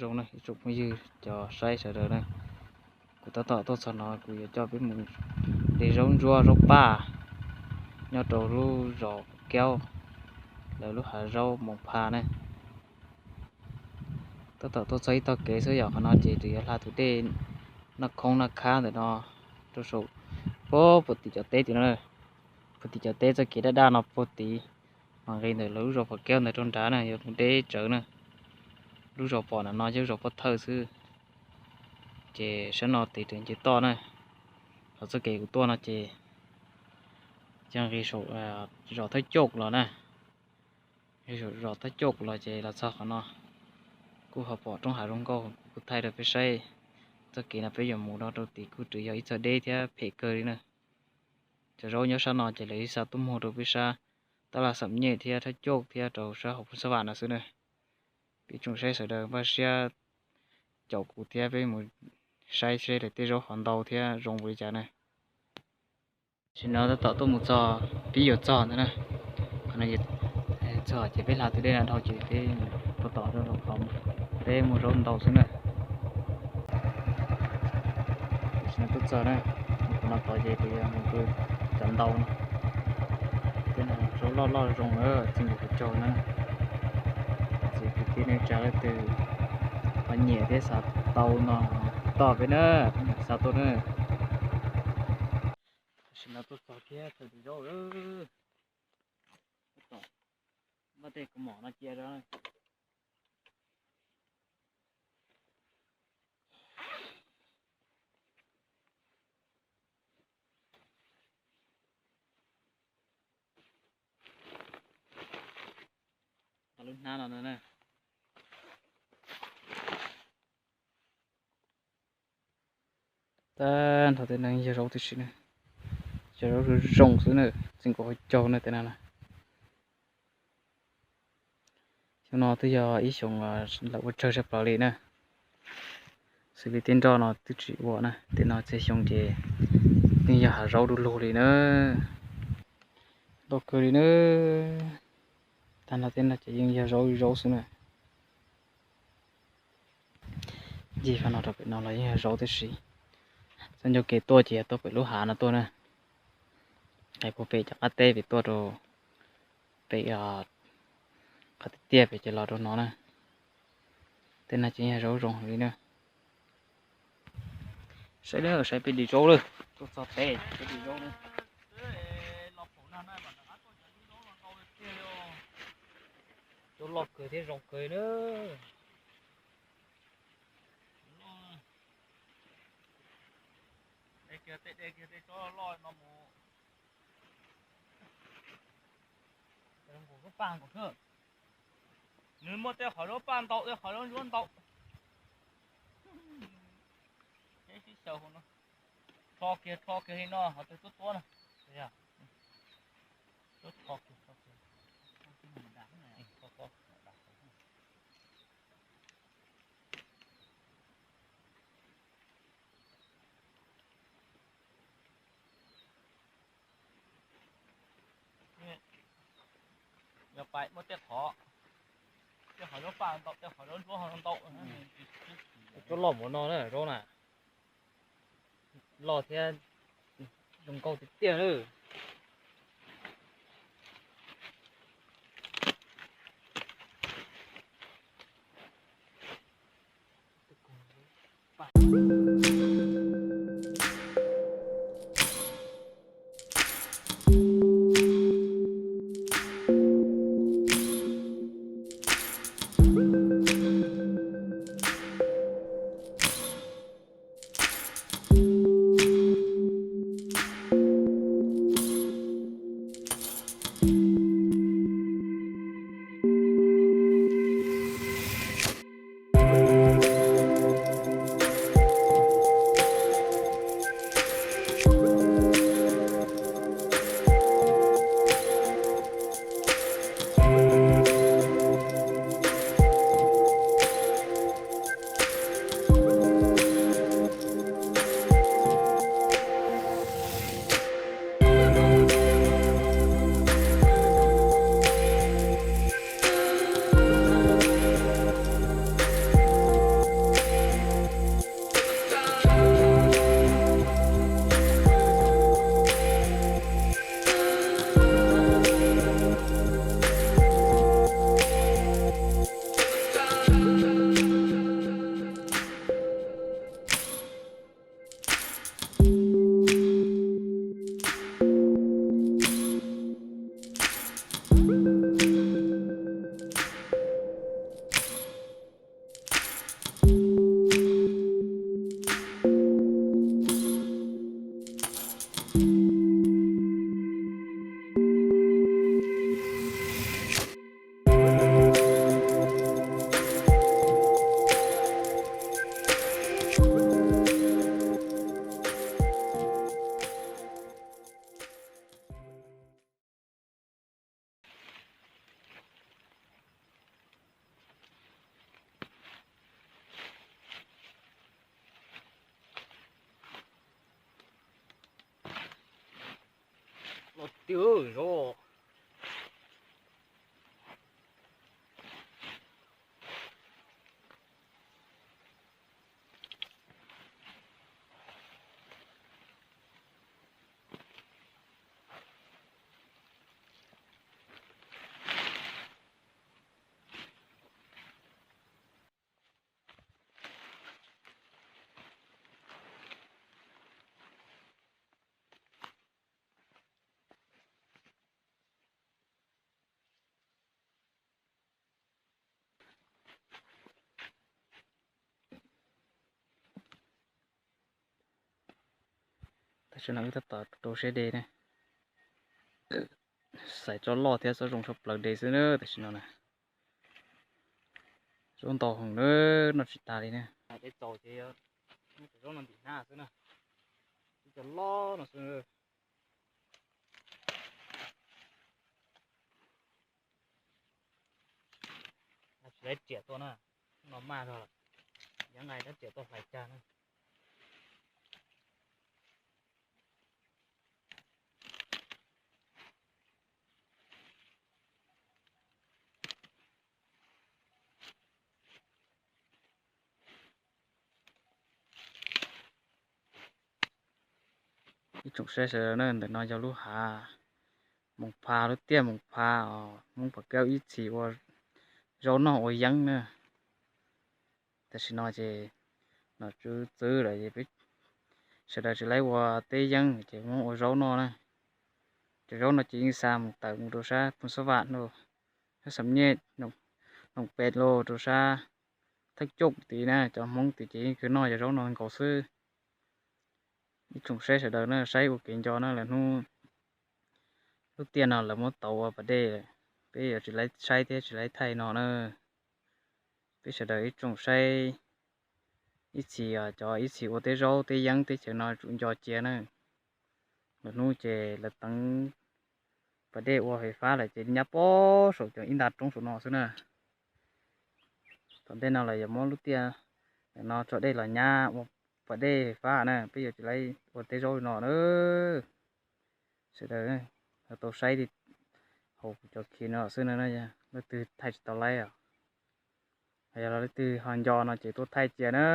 Zoo na ib tsoom phooj ywg cov saib sawv daws na, kuv tab tom tuaj txog no kuv yuav coj peb mus de zaub ntsuab zaub paj nyob rau lub zos Kaub, lawv lub hav zaub Moos Pha na. Tab tom tuaj txog ib tog kev xwb yom, qhov no ces yuav hla tus dej Naj Khoob Naj Khab ntawm no rau saum puag tim cov teb tim no, puag tim cov teb txoj kev daj daj no puag tid, mas nqis ntawm lawv lub zos Pom Kaub ntawd rau nrad na yog mus deb tsawv na. Lub zos pom ntawm no yog zos Pov Thawj xwb, ces sab no tes raws nce toj na. Qhov txoj kev kuv tuaj no ces yog nqis saum zos Thawj Coj los na. Zos Thawj Coj los ces los txog qhov no kuj ho pom roob hav zoo nkauj, kuv kuj thaij rau peb saib. Txoj kev no peb yuav mus no rau tim kuj tseem yog ib txoj deb thiab phem kawg li na. Cov zaub nyob sab no ces lawv ib xa tuaj muag rau peb sab tab laj Xam Nyej thiab Thawj Coj thiab rau sab hauv Phoos Xab Vam no xwb na. Peb tsoom saib sawv daws npaj siab caum kuv thiab peb mus saib seb lawv tej zaub ho ntau thiab zoo npaum li cas na. Tam sim no tab tom tuaj mus txog, pib yuav txog ntawd na. Qhov no txog ces peb hla tus dej no dhau ces peb mus puag tom rau qhov peb muag zaub ntau xwb na. Tam sim no tuaj txog na, mus qhov no tod ces kuv yuav mus rau cov ntau no. Tej no zaub loj loj zoo na, txij nkaus qhov caug na. Txiv kwv tij neej tsa leej twg ho nyiam thiab xav tau no, toj peb na, xa tuaj na. Tam sim no tuaj txog kiag thaum tus zaub lawm, muab tej kaus mom no cia rau. Tau lub hnab no na. Tag nrho tej no yog zaub tib si na, yog zaub zoo zoo xwb na, txij nkaus qhov caug na tej no na. Xyoo no twb yog ib xyoo lawm ua tsawg tshaj plaws li na, xws li tej nroj no twb tsis ua na, tej no txhia xyoo ces yeej yog hav zaub du lug li na, ntau kawg li na. Tag nrho tej no ces yeej yog zaub zaub xwb na. Ncig fab no rau pem no los yeej yog zaub tib si. Txoj ncauj kev tuaj ces yog tuaj pem lub hav no tuaj na, hais puag pem cov qab teb pem tuaj rau pem qhov tiaj tiaj pem ces los rau no na. Tej no ces yog zaub zoo heev li na. Saib na, saib peb de zaub lawm, tuaj txog peb peb de zaub na. Zaub loj kawg thiab zoo kawg na. De kiag tej, de kiag tej tsob loj no mus. Nws muaj tej qhov zaub paj ntau, tej qhov zaub ntsuab ntau. Sib xyaw hauv no. Rho kiag, rho kiag li no, qhov twg tuab tuab no. Rho kiag, rho kiag. Yog pais muaj tej qhov, tej qhov zaub paj ntau, tej qhov zaub ntsuab ho ntau. Zaub loj mus no na, zaub na. Loj thiab zoo nkauj tiag tiag na. Twb zaub. Tam sim no wb tab tom rau siab de ne, xaiv tsob loj thiab tsob zoo tshaj plaws de xwb na tam sim no na. Zaub ntau heev na, noj tsis tas li na. Txaus ces zaub no ntim hnab xwb na, tib co loj no xwb. Tsis laib riam tuaj na, no maj zog lawm, yeeb nqai dab riam tuaj hlais cag na. Ib tsoom saib sawv daws na, ntawm no yog lub hav Moos Pha, lub tiaj Moos Pha os, Hmoob Phav Kaub ib txhis ua zaub noj ua yeeb na. Tam sim no ces nom tswv txwv lawm ces peb sawv daws tsis laib ua teb yeeb ces Hmoob ua zaub noj na. Cov zaub no ces yeej xa mus tawm mus rau sab Phoos Xab Vam no, sab Xam Nyej, Noom Pem los rau sab Theej Cooj tid na, cov Hmoob tid ces yeej khwv noj cov zaub no nkaus xwb. Ib tsoom saib sawv daws na, saib ua kev nco na, lawv hnub lub tiaj no lawv muab tauv ua pas dej, peb yuav tsis laib saib thiab tsis laib thaij no na. Peb sawv daws ib tsoom saib, ib txhis cov ib txhis ua teb zaub teb yeeb teb chaws no tsum nco cia na. Lwm hnub ces lawv teev pas dej ua fais fab lawm ces nyab pob saum cov ib nta roob saum no xwb na. Tom ntej no lawv yuav muab lub tiaj no tso dej los nyab ua pas dej fais fab na, peb yuav tsis laib ua teb zaub no na. Sawv daws tau saib li hauv kuv cov khi no xwb na, leej twg thaij tsis tau laib os, yog leej twg ho nco no ces tuaj thaij cia na.